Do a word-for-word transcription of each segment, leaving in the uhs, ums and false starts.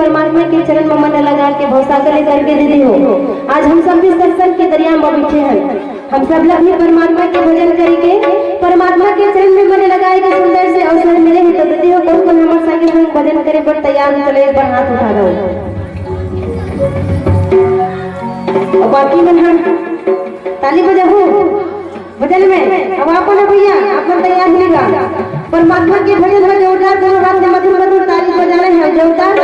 परमात्मा के चरण में मन लगा के भवसागर ले करके दीदी हो। आज हम सब भी सत्संग के दरिया में बैठे हैं। हम सब लोग भी परमात्मा के भजन करके, परमात्मा के चरण में मन लगाए के सुंदर से अवसर मिले हैं। तो दीदी हो, कौन कौन हमारे संगे संग भजन करे पर तैयार हो, चलो एक बार हाथ उठा दो। और बाकी मन हम ताली बजाओ। भजन में अब आप ना भैया, आप मन तैयार नहीं बा। परमात्मा के भजन में जोरदार दोनों हाथ में मधुर मधुर ताली बजाना है, जोरदार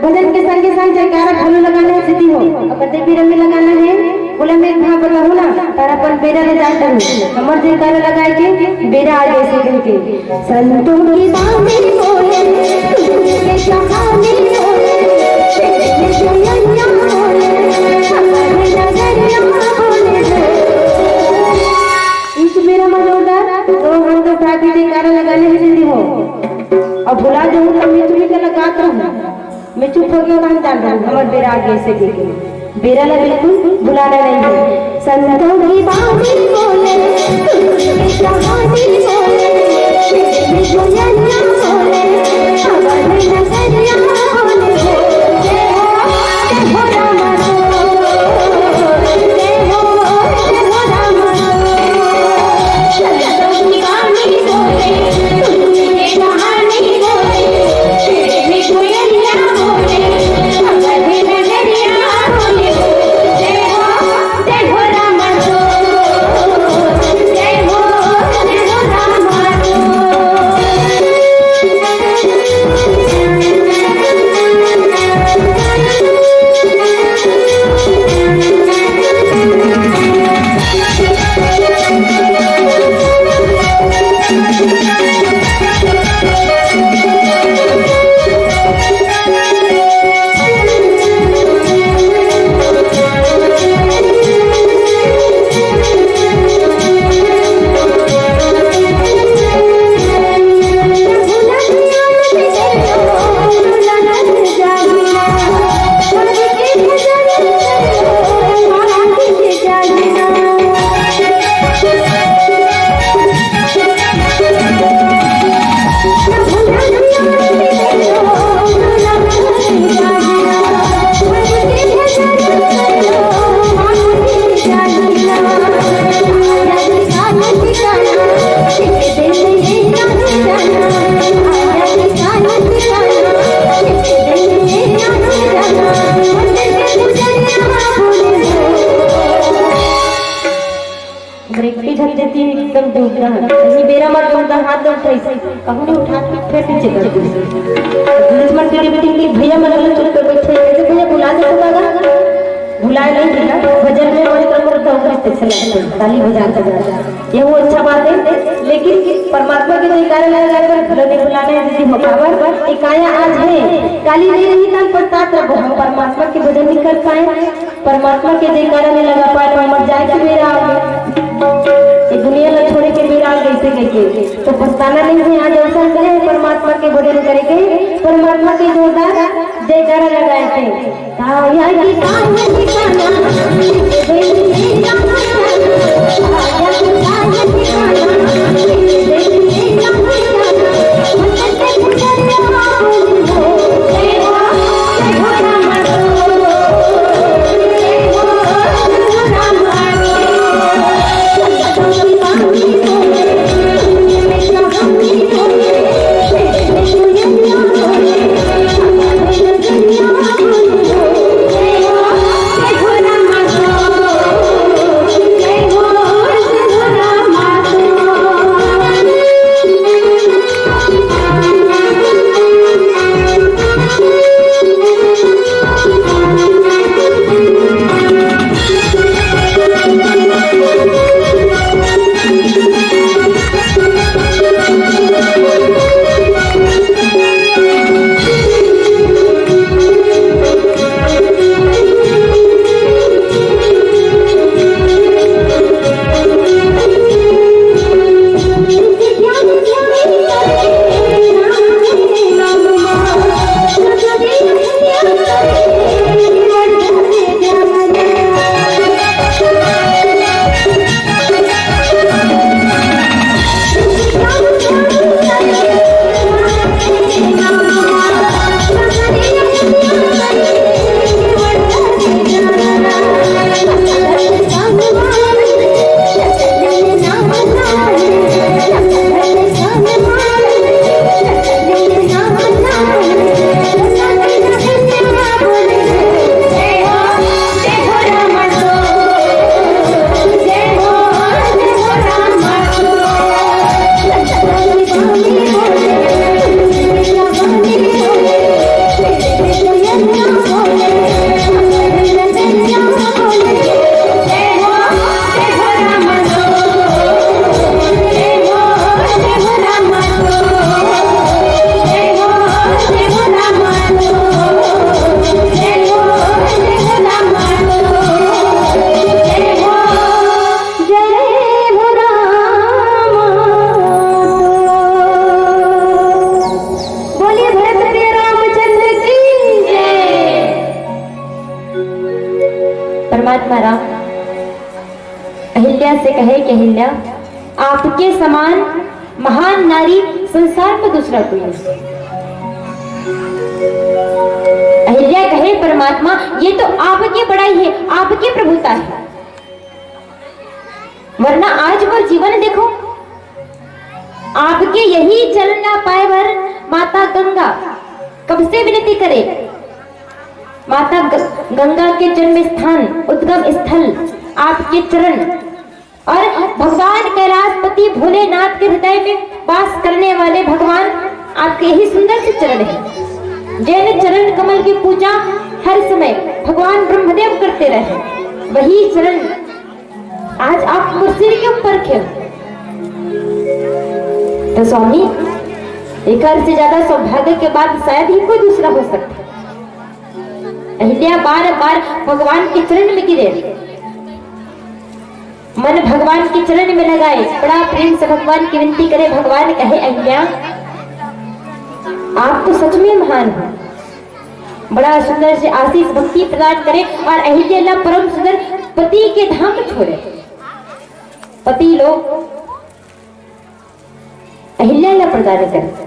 भजन के संगे संग जयकारा घलो लगाना है दीदी हो। अगर देवी रंग लगाना है, बोला मैं एक भाव बताऊँ ना, तारा अपन बेरा ले जात रहूँ, हमर जयकारा लगाए के बेरा आ गए से कह के। संतों की बानी बोले, तुझे कहानी बोले, तेरे दुनिया बोले, हमारे नगरिया बोले। इस बेरा में जोरदार दो हाथ उठा के जयकारा लगाने में दीदी हो। अब भुला जाऊँ तो मैं चुप के लगात रहूँ, मैं चुप हो गया, हम जान रहूँ, हमारे बेरा आ गए से कह के। बेरा ला बिल्कुल भुलाना नहीं है। संतों की बानी बोले, तुझे कहानी बोले, तेरी दुनिया बोले, हमारे नगरिया बोले। जय हो, जय हो रामा, जय हो, जय हो रामा। संतों की बानी बोले, तुझे कहानी बोले, तेरी दुनिया बोले, हमारे नगरिया बोले। जय हो, जय हो रामा, जय हो, जय हो रामा। ब्रेक पे झक देती है, एकदम डूबना है। कहीं बेरा मत डूबना, हाथ न उठाई, कहूँ नहीं उठा के फिर पीछे कर दी। पुलिस मन के ड्यूटी के भैया मन लोग चुप कर बैठे हैं, ऐसे भैया बुला दे तो लगा, बुलाए नहीं भैया। भजन में हमारे तरफ से उधर से चला, ताली बजा के जा। ये वो अच्छा बात है, लेकिन परमात्मा के जयकारा लगा कर भले नहीं बुलाना है, दीदी हो पावर, ये काया आज है, काली नहीं रही तन पश्चात रखो। हम परमात्मा के भजन नहीं कर पाए, परमात्मा के जयकारा नहीं लगा पाए, तो हमर जाए के बेरा आ गया। ये दुनिया ला छोड़े के बेरा आ गई से कह के। तो पछताना नहीं है, आज अवसर मिले है परमात्मा के भजन करे के, परमात्मा के जोरदार जयकारा लगाए के। काया की काया की काया, परमात्मा राम अहिल्या से कहे कि अहिल्या, आपके समान महान नारी संसार में दूसरा कोई नहीं। अहिल्या कहे, परमात्मा, ये तो आपकी बड़ाई है, आपकी प्रभुता है, वरना आज वो जीवन देखो, आपके यही चरण ना पाए बर माता गंगा कब से विनती करे। माता ग-, गंगा के जन्म स्थान, उद्गम स्थल आपके चरण, और भगवान कैलाशपति भोलेनाथ के हृदय में वास करने वाले भगवान आपके यही सुंदर से चरण है। जैन चरण कमल की पूजा हर समय भगवान ब्रह्मदेव करते रहे, वही चरण आज आप सिर के ऊपर रखे हो। तो स्वामी, एक से ज्यादा सौभाग्य के बाद शायद ही कोई दूसरा हो सकता। अहिल्या बार बार भगवान के चरण में गिरे, मन भगवान के चरण में लगाए, बड़ा प्रेम से भगवान की विनती करे। भगवान कहे, अहिल्या, आप तो सच में महान हो। बड़ा सुंदर से आशीष भक्ति प्रदान करे और अहिल्या ला परम सुंदर पति के धाम में छोड़े। पति लोग अहिल्या ला प्रदान करे।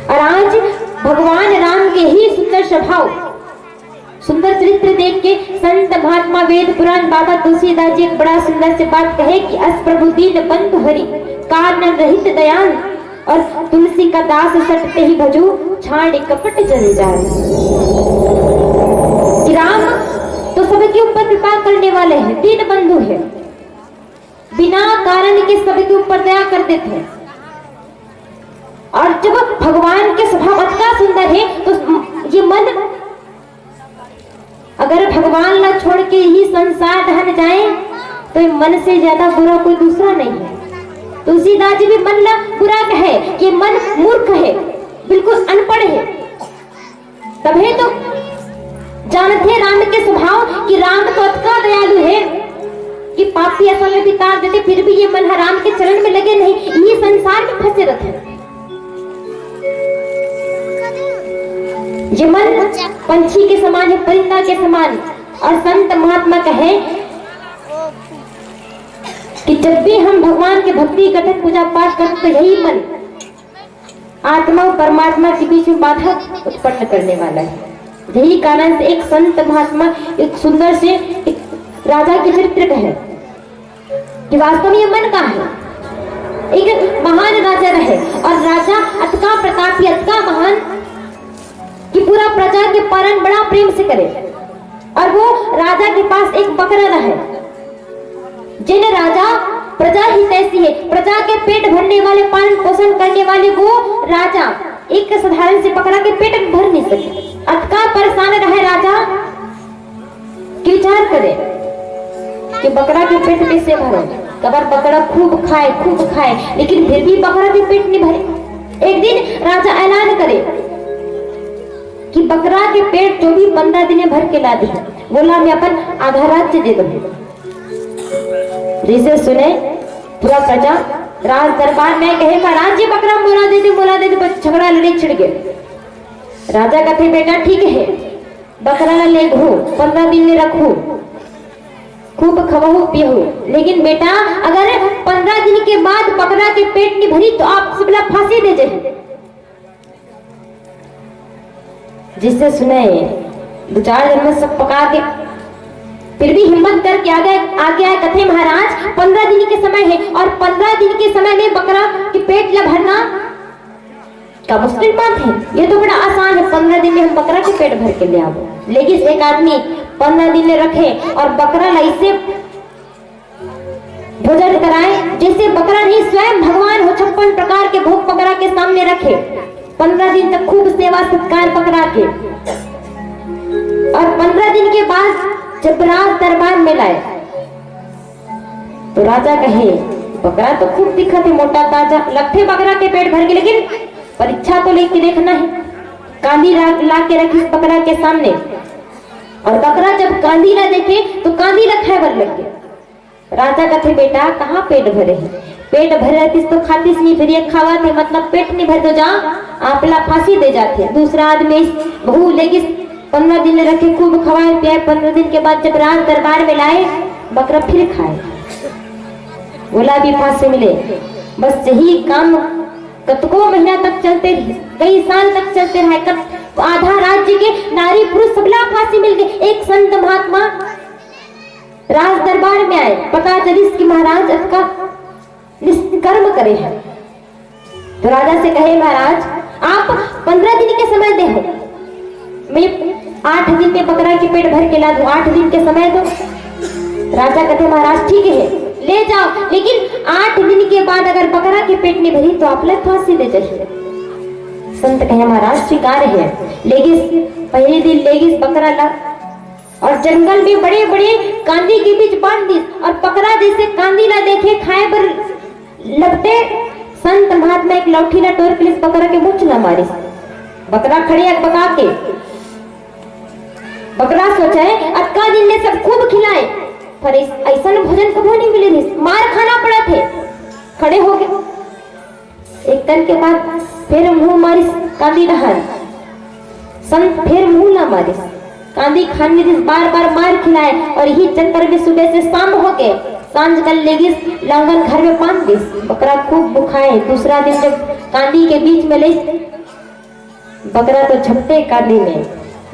और आज भगवान राम के ही सुंदर स्वभाव, सुंदर चरित्र देख के संत महात्मा वेद पुराण बाबा तुलसीदास जी एक बड़ा सुंदर से बात कहे कि अस प्रभु दीन बंधु हरि, कारण रहित दयाल, और तुलसी का दास सत तेहि भजु, छाड़ कपट जंजाल। कि राम तो सबके ऊपर कृपा करने वाले हैं, दीन बंधु है, बिना कारण के सबके ऊपर दया कर देते हैं। और जब भगवान के स्वभाव अतका सुंदर है, तो ये मन, अगर भगवान ला छोड़ के ही संसार ढह जाए, तो ये मन से ज्यादा बुरा कोई दूसरा नहीं है। तुलसीदास जी भी मन ला बुरा कहे कि मन मूर्ख है, बिल्कुल अनपढ़ है। तभे तो जानत हे राम के स्वभाव कि राम तो अतका दयालु हे कि पापी असल में बितार देथे, फिर भी ये मन ह राम के चरण में लगे नहीं, इही संसार में फंसे रथे। ये मन पंछी के समान हे, परिंदा के समान। और संत महात्मा कहे कि जब भी हम भगवान के भक्ति करथे, पूजा पाठ करथे, तो यही मन आत्मा और परमात्मा के बीच में बाधा उत्पन्न करने वाला है। यही कारण से एक संत महात्मा एक सुंदर से एक राजा के चरित्र का है कि वास्तव में ये मन का है। एक महान राजा रहे और राजा अतका प्रतापी, अतका महान कि पूरा प्रजा के पालन बड़ा प्रेम से करे। और वो राजा के पास एक बकरा रहे। जिन राजा प्रजा हितैषी है, प्रजा के पेट भरने वाले, पालन पोषण करने वाले वो राजा एक साधारण से बकरा के पेट भर नहीं सके। अतका परेशान रहे राजा कि विचार करे कि बकरा के पेट कैसे भरे। कबर बकरा खूब खाए, खूब खाए, लेकिन फिर भी बकरा के पेट नहीं भरे। एक दिन राजा ऐलान करे कि बकरा के पेट जो भी पंद्रह दिन में भर के ला दे, बोला मैं अपन आधा राज्य दे दूँ। जैसे सुने पूरा प्रजा राज दरबार में कहे, महाराज जी बकरा मोला दे दे, मोला दे दे, बस झगड़ा लड़े छिड़ गए। राजा कथे, बेटा ठीक है, बकरा ला लेगहू, पंद्रह दिन में रखहू, खूब खवहू पियहू, लेकिन बेटा अगर पंद्रह दिन के बाद बकरा के पेट नहीं भरी तो आप सबला फांसी दे जाही। जिससे सुने दो चार जन में सब पका के फिर भी हिम्मत करके आगे आगे आए, कथे महाराज पंद्रह दिन के समय है और पंद्रह दिन के समय में बकरा के पेट ला भरना का मुश्किल बात है, ये तो बड़ा आसान है, पंद्रह दिन में हम बकरा के पेट भर के ले आवो। लेकिन एक आदमी पंद्रह दिन में रखे और बकरा ला इसे भोजन कराए, जैसे बकरा नहीं स्वयं भगवान हो, छप्पन प्रकार के भोग बकरा के सामने रखे, पंद्रह दिन तक खूब सेवा सत्कार बकरा के, और पंद्रह दिन के बाद जब राज दरबार में लाए तो राजा कहे, बकरा तो खूब दिखत है, मोटा ताजा लगथे बकरा के पेट भर के, लेकिन परीक्षा तो लेके देखना है। कांदी ला, ला के रखिस बकरा के सामने, और बकरा जब कांदी ला देखे तो कांदी ला खाए बर लग गए। राजा कथे, बेटा कहाँ पेट भरे है? पेट भरे रहतिस तो खातिस नहीं, फिर ये खावत है, मतलब पेट नहीं भरे तो जा आपला फांसी दे जाथे। दूसरा आदमी बहू लेगिस पंद्रह दिन ले रखे, खूब खवाए पियाए। पंद्रह दिन के बाद जब राज दरबार में लाए, बकरा फिर खाए, ओला भी फांसी मिले। बस यही काम कतको महीना तक चलते रहे, कई साल तक चलते रहे। कत-, आधा राज्य के नारी पुरुष सबला फांसी मिल गई। एक संत महात्मा राज दरबार में आए, पता चलिस कि महाराज अतका निष्कर्म करे हैं। तो राजा से कहे, महाराज, आप पंद्रह दिन के समय दे हो, मैं आठ दिन में बकरा के पेट भर के ला दूं, आठ दिन के समय दो। राजा कहते, महाराज, ठीक है, ले जाओ, लेकिन आठ दिन के बाद अगर बकरा के पेट नहीं भरी तो आप ले फांसी दे जाइए। संत कहे, महाराज, स्वीकार है। लेगिस, पहले दिन लेगिस बकरा ला और जंगल में बड़े बड़े कांदी के बीच बांध दिस और बकरा जैसे कांदी ला देखे, खाए बर लपटे, संत महात्मा एक लौठी ला टोर के लिस, बकरा के मुछ ला मारिस। बकरा खड़े अकबका के, बकरा सोचे, अतका दिन ले सब खूब खिलाए, पर ऐस-, ऐसन भोजन कभो नहीं मिले रिस, मार खाना पड़ा थे। खड़े हो गए, एक कन के बाद फिर मुंह मारिस कांदी डहर। संत फिर मुंह ला मारिस, कांदी खान में दिस, बार बार मार खिलाए और यही चक्कर में सुबह से शाम हो गए। सांझ कल लेगिस लांगन घर में बांध दिस। बकरा खूब भुखाए। दूसरा दिन जब कांदी के बीच में ले, बकरा तो झपटे कांदी में,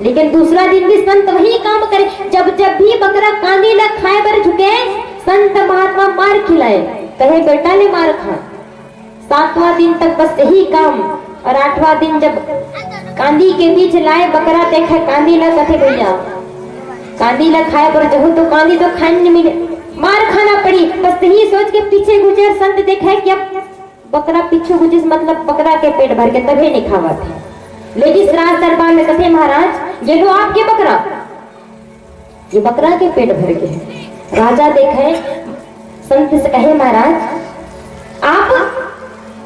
लेकिन दूसरा दिन भी संत वही काम करे। जब जब भी बकरा कांदी ला खाए बर झुके, संत महात्मा मार खिलाए, कहे, बेटा ले मार खा। सातवां दिन तक बस यही काम। और आठवां दिन जब कांदी के बीच लाए बकरा, देखे कांदी ला, कथे, भैया, कांदी ला खाए बर जहूं तो कांदी तो खाए नहीं मिले, मार खाना पड़ी। बस यही सोच के पीछे गुजर, संत देखे कि अब बकरा पीछे गुजर, मतलब बकरा के पेट भर के तभे नहीं खावत है। लेगिस राज दरबार में, कथे, महाराज, ये लो आपके बकरा। ये बकरा के पेट भर के है। राजा देखे, संत से कहे, महाराज, आप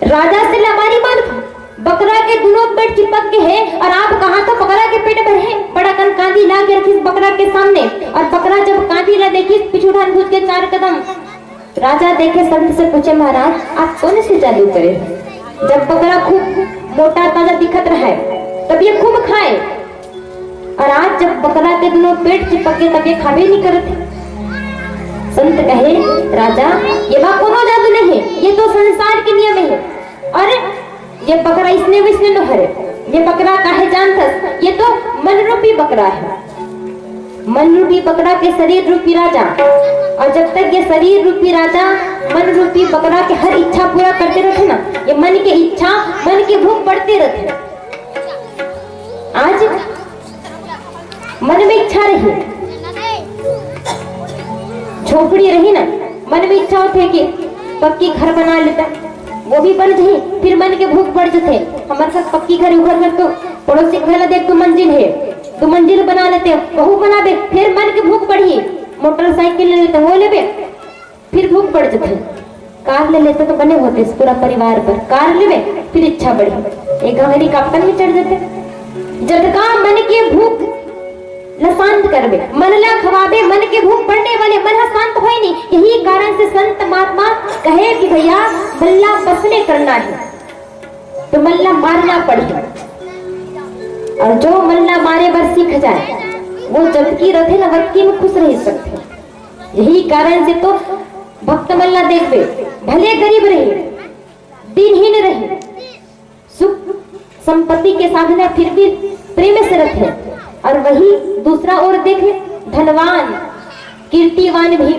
राजा से लबारी मान, बकरा के दोनों पेट चिपक के है और आप कहा तो बकरा के पेट भर है। बड़ा कन कांदी ला के रखिस बकरा के सामने और बकरा जब कांदी ला देखिस, पीछू ढान घुस के चार कदम। राजा देखे, संत से पूछे, महाराज, आप कौन सी जादू करे? जब बकरा खूब मोटा ताजा दिखत रहे, तब ये खूब खाए, और आज जब बकरा के दोनों पेट चिपक के, तब ये खाबे नहीं करत है। संत कहे, राजा, ये बा कोनो जादू नहीं है, ये तो संसार के नियम है। और ये बकरा इसने विसने नो हरे, ये बकरा काहे जानथस? ये तो मन रूपी बकरा है। मन रूपी बकरा के शरीर रूपी राजा, और जब तक ये शरीर रूपी राजा मन रूपी बकरा के हर इच्छा पूरा करते रहते ना, ये मन के इच्छा, मन की भूख बढ़ते रहते। आज मन में इच्छा रही, झोपड़ी रही ना, मन में इच्छा होते कि पक्की घर बना लेता, वो भी बन जाही, फिर मन के भूख बढ़ जथे। हमारे साथ पक्की घर, उघर घर तो पड़ोसी घर ला देख, दो मंजिल है, दो मंजिल बना लेते, वहू बनाबे, फिर मन के भूख बढ़ी, मोटरसाइकिल ले लेते, वो लेबे, फिर भूख बढ़ जथे। कार ले लेते तो बने होते इस पूरा परिवार पर, कार लेबे, फिर इच्छा बढ़ी, एक गांव हेलीकॉप्टर में चढ़ जाते। जतका मन के भूख ला शांत करबे, मन ला खवाबे, मन के भूख बढ़ने वाले, मन ह शांत होए नहीं। यही कारण से संत महात्मा कहे कि भैया, मन ला बस में करना है, तो मन ला मारना पड़ही। और जो मन ला मारे बर सीख जाए, वो जतकी रथे ना, वतकी में खुश रह सकते। यही कारण से तो भक्त मन ला देखबे, भले गरीब रहे, दिनहीन रहे, सुख संपत्ति के साधना फिर भी प्रेम से रखे। और वही दूसरा ओर देखे, धनवान, कीर्तिवान भी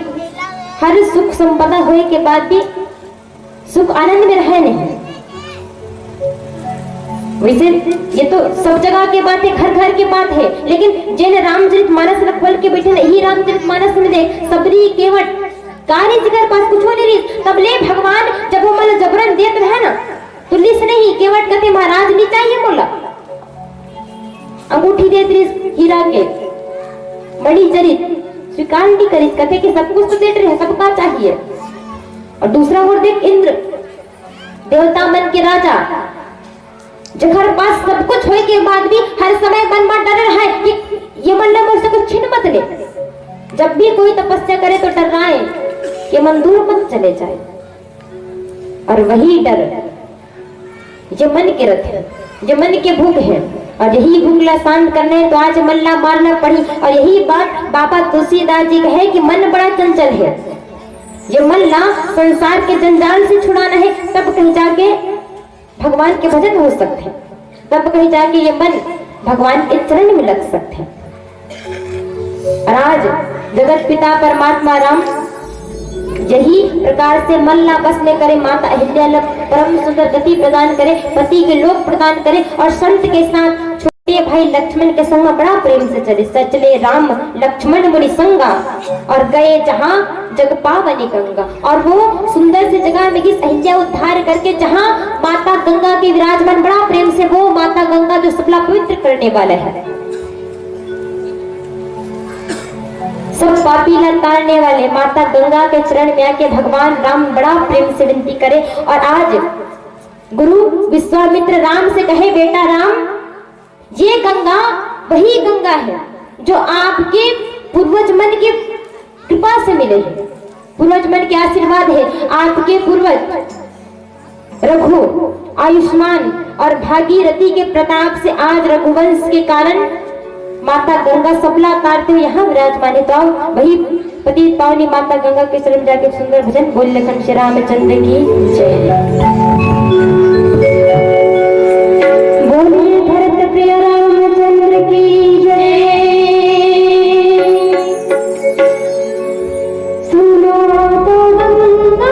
हर सुख संपदा होए के बाद भी सुख आनंद में रहे नहीं। वैसे ये तो सब जगह के बात है, घर घर के बात है, लेकिन जेन रामचरित मानस ला खोल के बैठे ना, यही रामचरित मानस में देख, सबरी केवट का रिस, जेकर पास कुछो नहीं रिस, तब ले भगवान जब वो मन जबरन देत रहे ना, तो लिस नहीं, केवट कथे, महाराज, नहीं चाहिए मोला। अंगूठी देत रिस हीरा के, मणि जरित, स्वीकार नहीं करिस, कथे कि सब कुछ तो देत रहे, सबका चाहिए। और दूसरा ओर देख, इंद्र, देवता मन के राजा, जेकर पास सब कुछ होए के बाद भी हर समय मन में डर रहे कि ये मन ला मोर से कुछ छीन मत ले। जब भी कोई तपस्या करे तो डर्राए कि मन दूर मत चले जाए। और वही डर, ये मन के रथे, ये मन के भूख है, और यही भूख ला शांत करना है तो आज मन ला मारना पड़ी। और यही बात बाबा तुलसीदास जी कहे कि मन बड़ा चंचल है, ये मन ला संसार के जंजाल से छुड़ाना है, तब कहीं जाके भगवान के भजन हो सकते हैं, तब कहीं जाके ये मन भगवान के चरण में लग सकते हैं। और आज जगत पिता परमात्मा राम यही प्रकार से मन ला बस में करे, माता अहिल्या ला परम सुंदर गति प्रदान करे, पति के लोक प्रदान करे और संत के साथ छोटे भाई लक्ष्मण के संग बड़ा प्रेम से चले। सचले राम लक्ष्मण मुनि संगा और गए जहाँ जग पावनी गंगा। और वो सुंदर सी जगह में गिस अहिल्या उद्धार करके जहाँ माता गंगा के विराजमान, बड़ा प्रेम से वो माता गंगा जो सबला पवित्र करने वाला है, सब पापी ला तारने वाले माता गंगा के चरण में आके भगवान राम बड़ा प्रेम से विनती करे। और आज गुरु विश्वामित्र राम से कहे, बेटा राम, ये गंगा वही गंगा है जो आपके पूर्वज मन के कृपा से मिले है, पूर्वज मन के आशीर्वाद है। आपके पूर्वज रघु, आयुष्मान और भागीरथी के प्रताप से आज रघुवंश के कारण माता गंगा सबला तारते हुए यहाँ विराजमान है। तो आओ, वही पतित पावनी माता गंगा के शरण जाके सुंदर भजन बोल लखन श्री रामचंद्र की जय। बोले भरत प्रिय रामचंद्र की जय। सुनो तो गंगा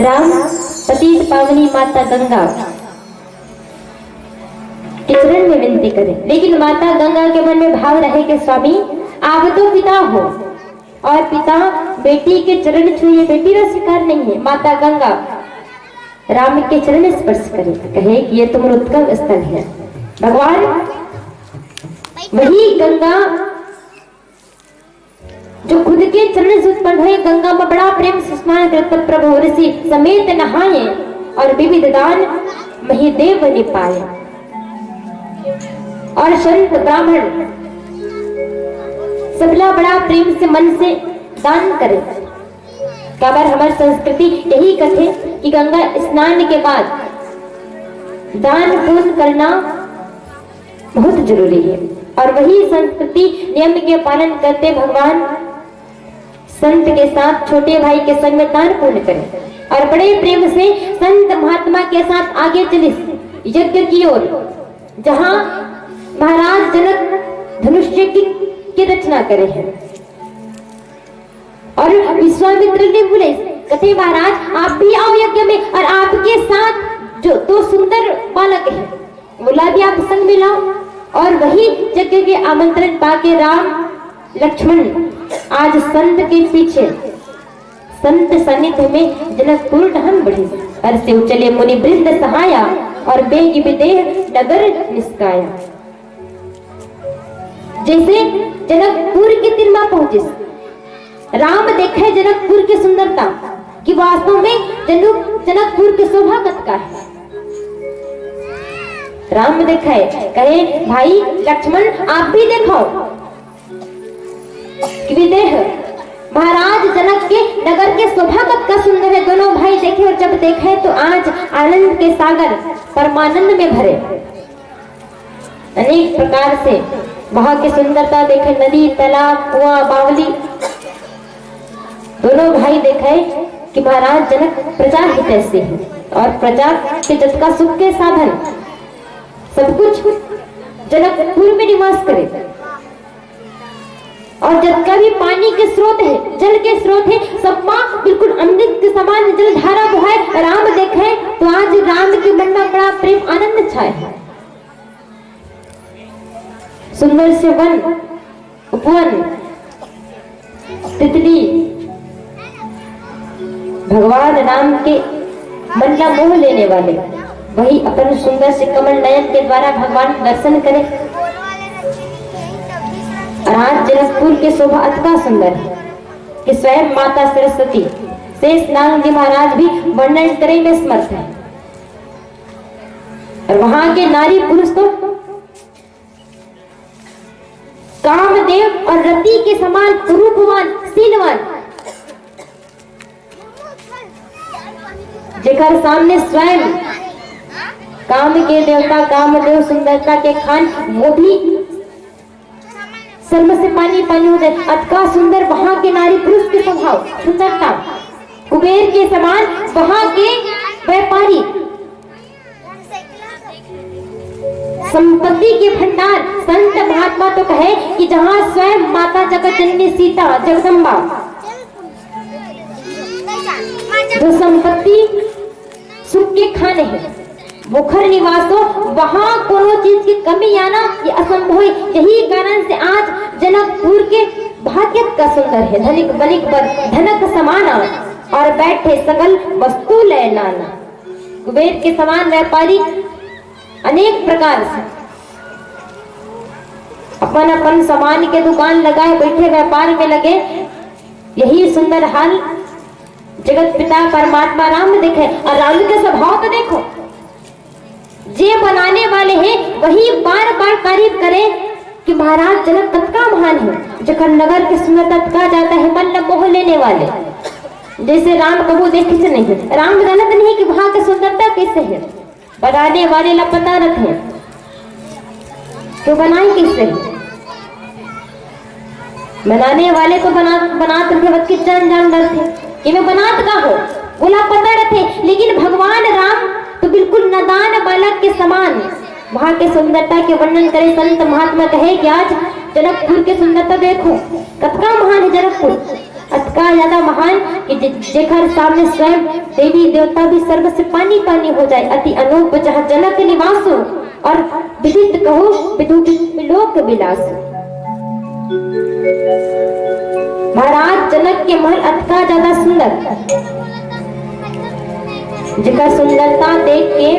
राम पतित पावनी माता गंगा के चरण में विनती करे, लेकिन माता गंगा के मन में भाव रहे कि स्वामी, आप तो पिता हो और पिता बेटी के चरण छुए, बेटी का स्वीकार नहीं है। माता गंगा राम के चरण स्पर्श करे, कहे कि ये तुम्हारा उद्गम स्थल है। भगवान वही गंगा जो खुद के चरण से उत्पन्न हुए, गंगा में बड़ा प्रेम से स्नान करत प्रभु ऋषि समेत नहाए और विविध दान मही देव ने पाए। और संत ब्राह्मण सबला बड़ा प्रेम से मन से दान करे। काबर हमार संस्कृति यही कथे कि गंगा स्नान के बाद दान पुण्य करना बहुत जरूरी है। और वही संस्कृति नियम के पालन करते भगवान संत के साथ छोटे भाई के संग में दान पुण्य करे और बड़े प्रेम से संत महात्मा के साथ आगे चलिस यज्ञ की ओर, जहां महाराज जनक धनुष्य की, की रचना करे हैं। और विश्वामित्र ने बोले, कथे महाराज, आप भी आओ यज्ञ में और आपके साथ जो दो सुंदर बालक हैं, बोला भी आप संग में लाओ। और वही यज्ञ के आमंत्रण पाके राम लक्ष्मण आज संत के पीछे संत सानिध्य में जनकपुर डहन बढ़िस। हर्षि उचले मुनि वृंद सहाया, और बेग विदेह नगर निस्काया। जैसे जनकपुर के तीर मा पहुंचिस, राम देखे जनकपुर के सुंदरता कि वास्तव में जनु-, जनकपुर के शोभा कतका है। राम देखे, कहे, भाई लक्ष्मण, आप भी देखो कि विदेह महाराज जनक के नगर के शोभा कतका सुंदर है। दोनों भाई देखे और जब देखे तो आज आनंद के सागर परमानंद में भरे। अनेक प्रकार से वहां की सुंदरता देखे, नदी, तालाब, कुआं, बावली। दोनों भाई देखे कि महाराज जनक प्रजा हितैषी है और प्रजा के जतका सुख के साधन सब कुछ जनकपुर में निवास करे। और जतका भी पानी के स्रोत है, जल के स्रोत है, सब मा बिल्कुल अमृत के समान जल धारा बोहाय। राम देखे तो आज राम के मन में बड़ा प्रेम आनंद छाए है। सुंदर से वन, उपवन, तितली, भगवान राम के मन ला मोह लेने वाले, वही अपन सुंदर से कमल नयन के द्वारा भगवान के दर्शन करे। और आज जनकपुर के शोभा अतका सुंदर है कि स्वयं माता सरस्वती, शेष नाग जी महाराज भी वर्णन करे में समर्थ है। और वहां के नारी पुरुष तो कामदेव और रति के समान रूपवान, शीलवान, जेकर सामने स्वयं काम के देवता कामदेव सुंदरता के खान, वो भी शर्म से पानी पानी हो जाए। अतका सुंदर वहां के नारी पुरुष के स्वभाव, सुंदरता, कुबेर के समान वहां के व्यापारी, संपत्ति के भंडार। संत महात्मा तो कहे कि जहां स्वयं माता जगत जननी सीता जगदम्बा, जो संपत्ति सुख के खान है, वोखर निवास हो, वहां कोनो चीज की कमी आना ये असंभव है। यही कारण से आज जनकपुर के भाग्य का सुंदर है, धनिक बनिक बर धनक समाना, और बैठे सकल वस्तु ले नाना। कुबेर के समान व्यापारी अनेक प्रकार से अपन अपन सामान के दुकान लगाए बैठे, व्यापार में लगे। यही सुंदर हाल जगत पिता परमात्मा राम देखे। और राम के स्वभाव तो देखो, जे बनाने वाले हैं वही बार बार तारीफ करे कि महाराज जनक कतका महान है, जेकर नगर के सुंदरता ततका जाता है, मन ल मोह लेने वाले। जैसे राम कबू देखे से नहीं, राम जानत नहीं कि वहां के सुंदरता कैसे है, बनाने वाले ला पता रखे। तो बनाए कैसे? बनाने वाले तो बना, बनात रथे, वत के जान जान डरथे कि मैं बनात का हो, बोला पता रथे। लेकिन भगवान राम तो बिल्कुल नादान बालक के समान वहां के सुंदरता के वर्णन करे। संत महात्मा कहे कि आज जनकपुर के सुंदरता देखो, कतका महान है जनकपुर, अत का ज्यादा महान कि जे-, जेकर सामने स्वयं देवी देवता भी सर्व से पानी पानी हो जाए। अति अनूप जहाँ जनक निवास हो, और विदित कहूँ विदूषित लोक विलास। महाराज जनक के महल अतका ज्यादा सुंदर, जेकर सुंदरता देख के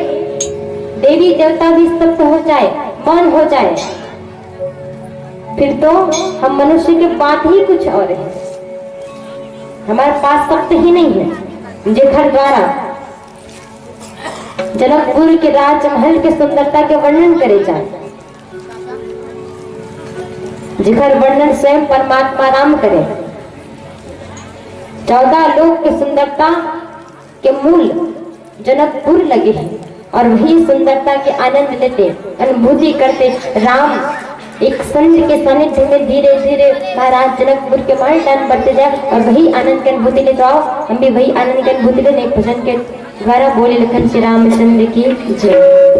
देवी देवता भी स्तब्ध हो जाए, मौन हो जाए। फिर तो हम मनुष्य के बात ही कुछ और है। हमारे पास शब्द ही नहीं है, जेकर द्वारा जनकपुर के राजमहल के सुंदरता के वर्णन करे जाए, जेकर वर्णन स्वयं परमात्मा राम करे। चौदह लोक के सुंदरता के मूल जनकपुर लगे है, और वही सुंदरता के आनंद लेते, अनुभूति करते राम एक संत के सानिध्य में धीरे धीरे महाराज जनकपुर के महल टहन बढ़ते जाए, और वही आनंद की अनुभूति लेते आओ। हम भी वही आनंद की अनुभूति लेते एक भजन के द्वारा। बोले लखन श्री रामचंद्र की जय।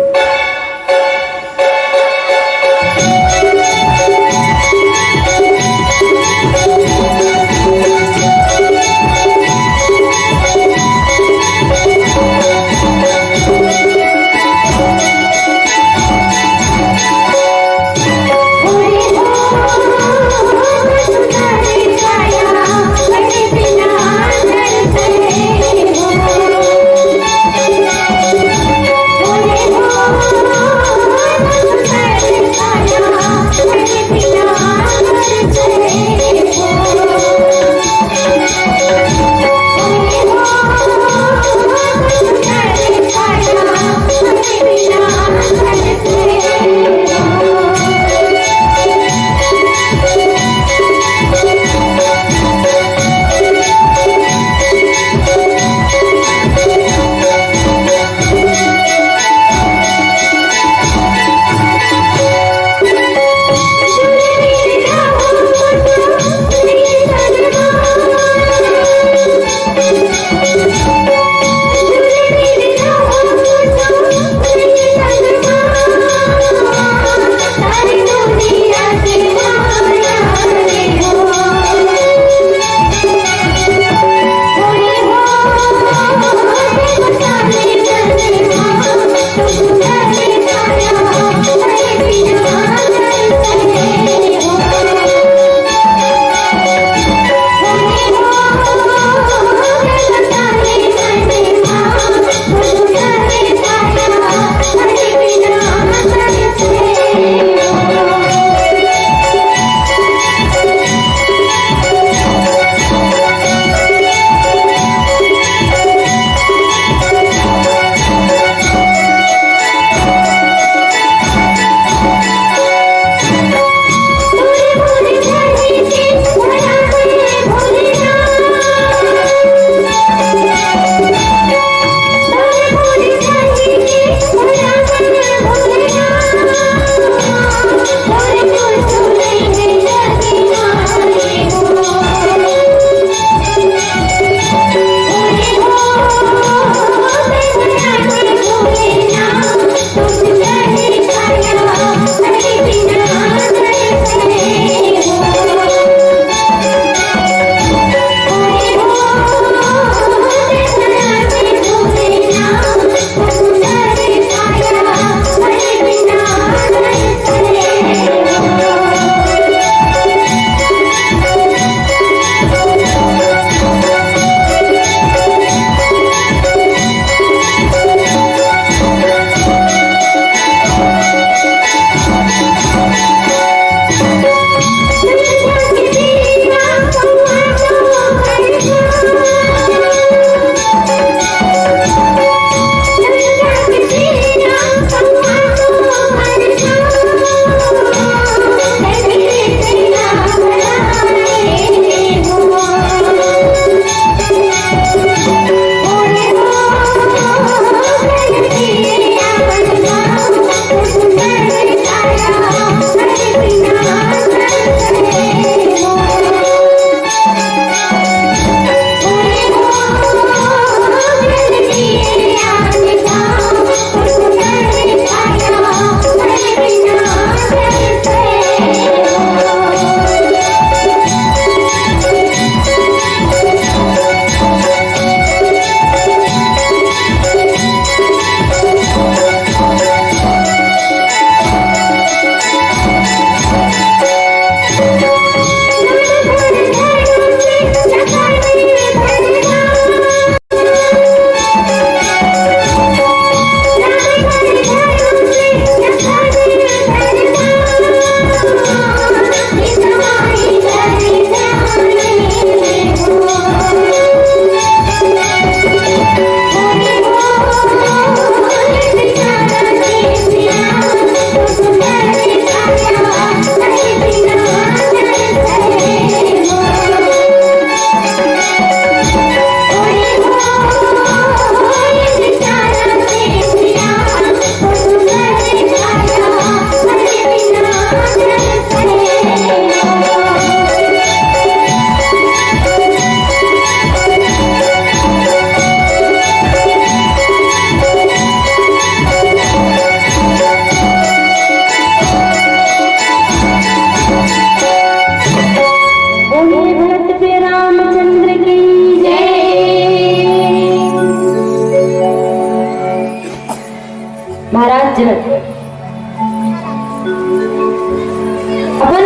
अपन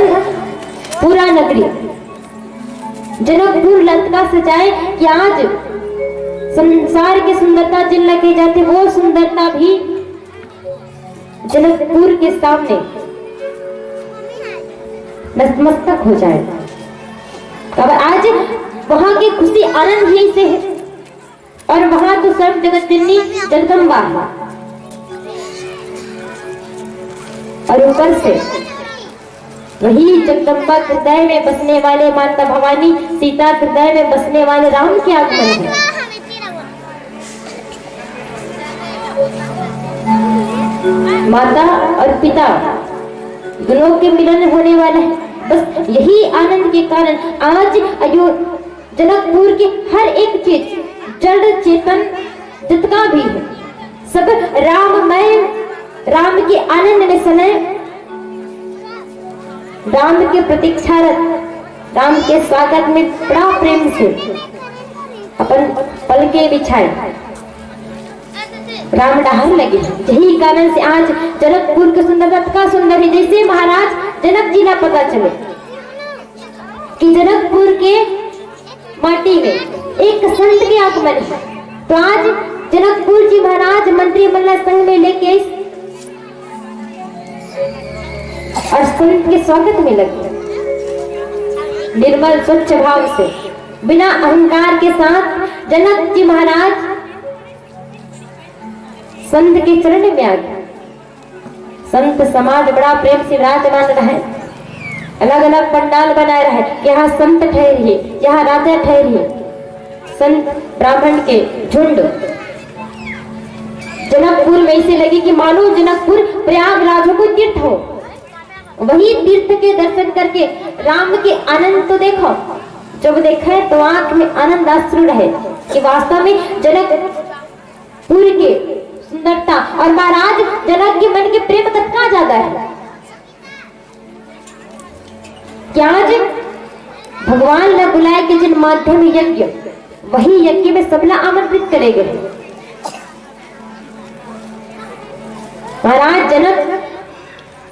पूरा नगरी जनकपुर ल अतका सजाए कि आज संसार के सुंदरता जिन ल कहे जाथे, वो सुंदरता भी जनकपुर के सामने नतमस्तक हो जाए। अब आज वहां की खुशी आनंद ही से है। और वहां तो सर्व जगत जननी जगदम्बा है। और ऊपर से वही जगदम्बा हृदय में बसने वाले माता भवानी, सीता हृदय में बसने वाले राम के आगमन है। माता और पिता दोनों के मिलन होने वाला है। बस यही आनंद के कारण आज अयो-, जनकपुर के हर एक चीज, जड़ चेतन जितना भी है, सब राममय, राम के आनंद में समय, राम के प्रतीक्षारत, राम के स्वागत में बड़ा प्रेम से अपन पलके बिछाए, राम डहार लगे। यही कारण से आज जनकपुर के सुंदरता अतका सुंदर है, जैसे महाराज जनक जी ला पता चले कि जनकपुर के माटी में एक संत के आगमन है। तो आज जनकपुर जी महाराज मंत्री मन ला संग में लेके इस और संत के स्वागत में लगे, निर्मल स्वच्छ भाव से, बिना अहंकार के साथ जनक जी महाराज संत के चरण में आ गए। संत समाज बड़ा प्रेम से विराजमान रहे, अलग अलग पंडाल बनाए रहे। यहाँ संत ठहरिए, यहाँ राजा ठहरिए। संत ब्राह्मण के झुंड जनकपुर में ऐसे लगे कि मानो जनकपुर प्रयागराज हो, कोई तीर्थ हो। वही तीर्थ के दर्शन करके राम के आनंद तो देखो, जब देखे तो आंख में आनंद अश्रु रहे कि वास्तव में जनकपुर के सुंदरता और महाराज जनक के मन के प्रेम कतका ज्यादा है। क्या आज भगवान ला बुलाए के जिन माध्यम यज्ञ, वही यज्ञ में सबला आमंत्रित करे गए। महाराज जनक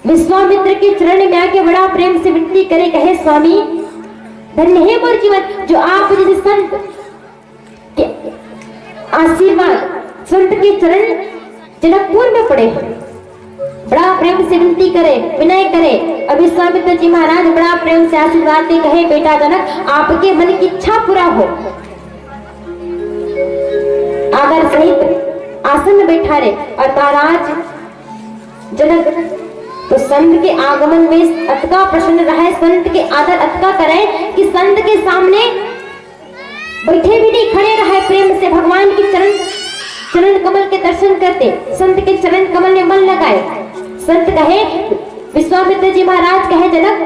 विश्वामित्र के चरण में आके बड़ा प्रेम से विनती करे, कहे, स्वामी, धन्य है मोर जीवन, जो आप जैसे संत के आशीर्वाद, संत के चरण जनकपुर में पड़े हैं। बड़ा प्रेम से विनती करे, विनय करे। अब विश्वामित्र जी महाराज बड़ा प्रेम से आशीर्वाद दे, कहे, बेटा जनक, आपके मन की इच्छा पूरा हो। आदर सहित आसन में बैठारे और महाराज जनक तो संत के आगमन में अतका प्रसन्न रहे, संत के आदर अतका करे कि संत के सामने बैठे भी नहीं, खड़े रहे, प्रेम से भगवान की चरण, चरण कमल के दर्शन करते, संत के चरण कमल में मन लगाए। संत कहे, विश्वामित्र जी महाराज कहे, जनक,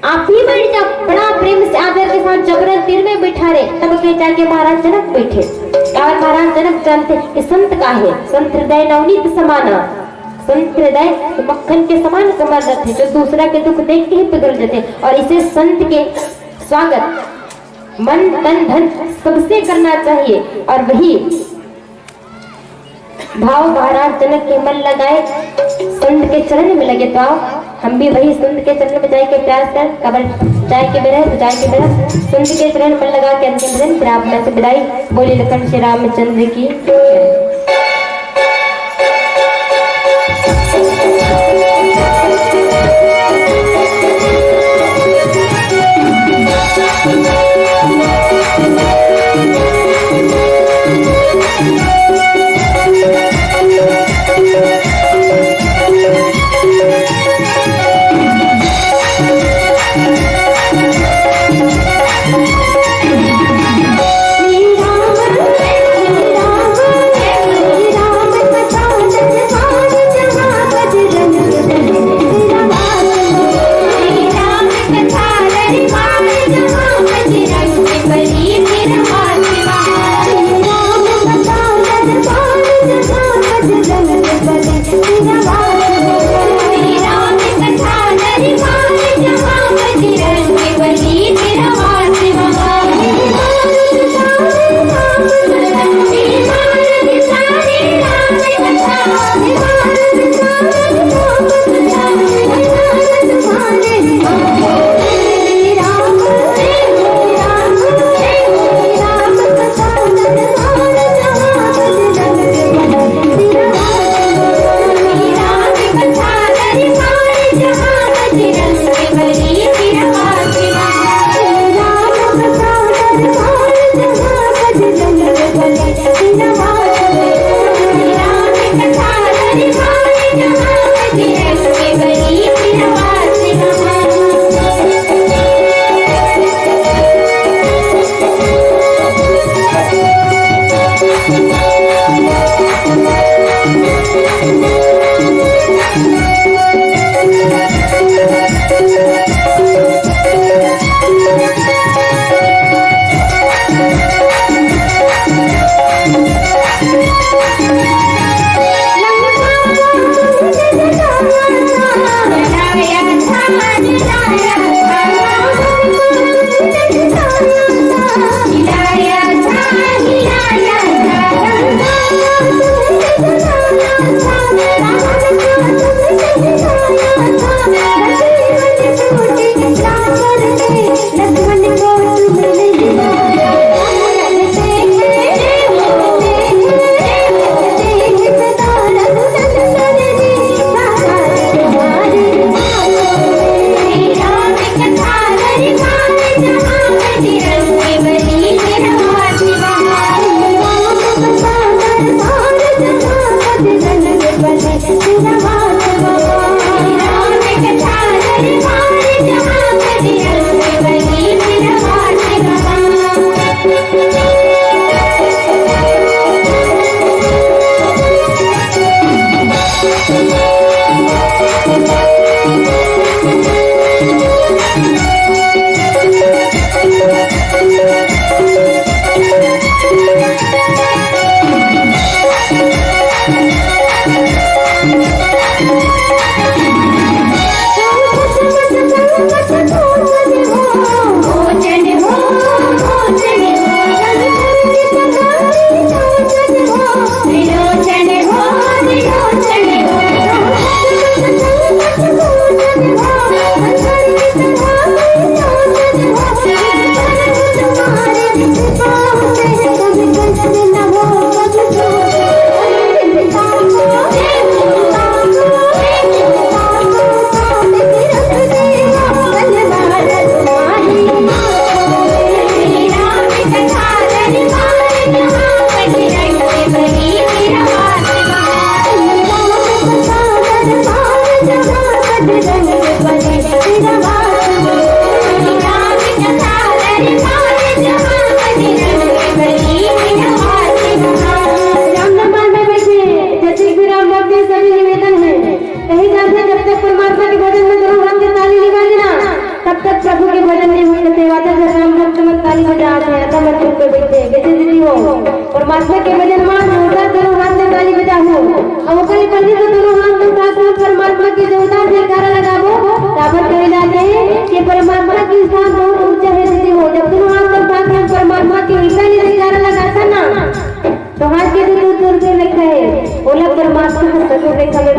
आप ही बैठ जाओ। बड़ा प्रेम से आदर के साथ जबरन तीर में बैठारे, तब के जाके महाराज जनक बैठे। और महाराज जनक जानते कि संत का है, संत हृदय नवनीत समाना। संत हृदय तो मक्खन के समान कमल रहते, जो दूसरा के दुख देख के ही पिघल जाते। और इसे संत के स्वागत मन तन धन सबसे करना चाहिए। और वही भाव महाराज जनक के मन लगाए, संत के चरण में लगे। तो आओ, हम भी वही संत के चरण में जाए के प्रयास कर, काबर जाए के बेरा, तो जाए के बेरा संत के चरण में मन लगा के अंतिम भजन, फिर आप मैं से विदाई। बोले लखन श्री रामचंद्र की जय। राम दरबार में बैठे जतिक भी राम भक्त से सभी निवेदन है, कहीं जाते जब तक परमात्मा के भजन में दोनों हाथ के ताली नहीं बाजे ना, तब तक प्रभु के भजन नहीं होई। सेवा तक राम भक्त मन ताली बजात हे, अतः मत चुप कर बैठे। जैसे दीदी हो, परमात्मा के भजन मा जोरदार दोनों हाथ में ताली बजाहू। अब ओकर ले पहले तो दोनों हाथ में उठा के परमात्मा के जोरदार जयकारा लगाबो। काबर करे जाथे कि परमात्मा के स्थान बहुत ऊंचा है दीदी हो। जब दोनों हाथ में उठा के हम परमात्मा के ऊंचा ले जयकारा लगाथन ना, तो हाथ के जो दूर दूर में रखा है, ओला परमात्मा ह सगुर रेखा में